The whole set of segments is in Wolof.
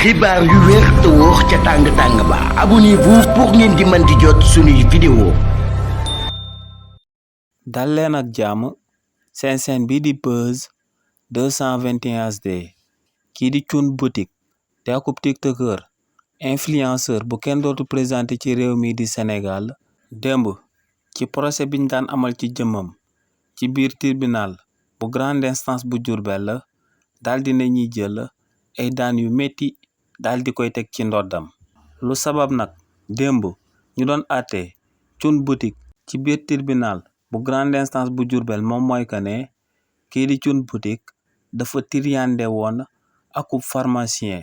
xibaar yu wér te wóor ca tàng-tàng ba abonnez-vous pour ngeen di mën di jot suñuy vidéo. dal leen ak jàmm seen chaîne bi di Buzz 221 HD kii di Thioune Boutique te akub tiktoker influenceur bu kenn dootu présenté ci réew mi di Sénégal démb ci procès biñ daan amal ci jëmmam ci biir tribunal bu grande instance bu Diourbel la daal di nañuy jël ay daan yu metti daal di koy teg ci ndoddam lu sabab nag démb ñu doon àtte Thioune Boutique ci biir tribunal bu grande instance bu Diourbel moom mooy que ne kii di Thioune Boutique dafa tiriyande woon akub pharmacien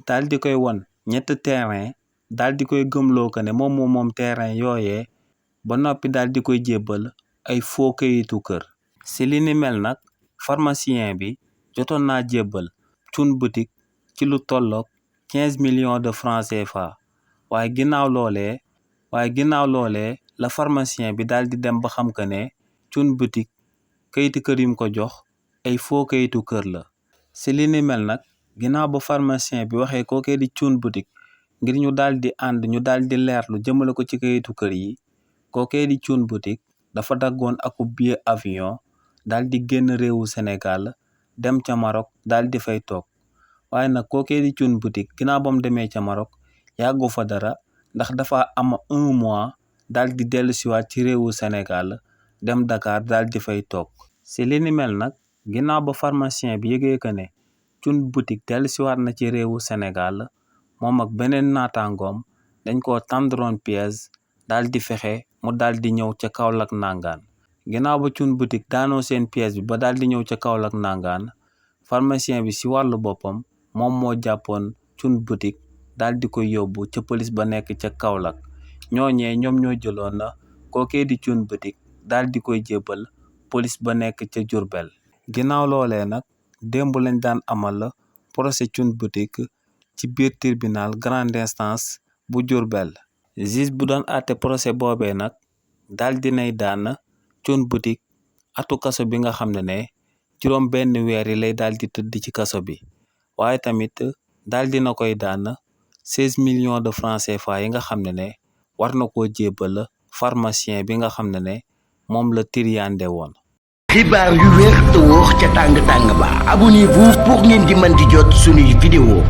daal di koy won ñett terrain daal di koy gëmloo que ne moom terrain yooyee ba noppi daal di koy jébbal ay faux kayitu kër si li ni mel nag pharmacien bi jotoon naa jébbal Thioune Boutique ci lu tolloog 15 millions de francs CFA waaye ginnaaw loolee la pharmacien bi daal di dem ba xam que ne Thioune Boutique kayitu kër yim ko jox ay faux kayitu kër la si li ni mel nag ginnaaw ba pharmacien bi waxee kookee di Thioune Boutique ngir ñu daal di ànd ñu daal di leerlu jëmale ko ci kayitu kër yi kookee di Thioune Boutique dafa daggoon akub billet avion daal di génn réewu Sénégal dem ca Maroc daal di fay toog waaye nag kookee di Thioune Boutique ginnaaw ba mu demee ca Maroc yàggu fa dara ndax dafa am 1 mois daal di dellu siwaat ci réewu Sénégal dem Dakar daal di fay toog si li ni mel nag ginnaaw ba pharmacien bi yëgee que ne Thioune Boutique dellu siwaat na ci réewu Sénégal moom ak beneen naataangoom dañ koo tendroon piège daal di fexe mu daal di ñëw ca Kaolack nangaan ginnaaw ba Thioune Boutique daanoo seen piège bi ba daal di ñëw ca Kaolack nangaan pharmacien bi si wàllu boppam moom moo jàppoon Thioune Boutique daal di koy yóbbu ca police ba nekk ca Kaolack ñooñee ñoom ñoo jëloon na kookee di Thioune Boutique daal di koy jébbal police ba nekk ca Diourbel ginnaaw loolee nag démb lañ daan amal procès Thioune Boutique ci biir tribunal grande instance bu Diourbel juge bu doon àtte procès boobee nag daal dinay daan Thioune Boutique atu kaso bi nga xam ne juróom benn weer yi lay daal di tëdd ci kaso bi waaye tamit daal dina koy daan 16 millions de francs CFA yi nga xam ne war na koo jébbal pharmacien bi nga xam ne moom la tiriyande woon. xibaar yu wér te wóor ca tàng-tàng ba abonnez-vous pour ngeen di mën di jot suñuy vidéo.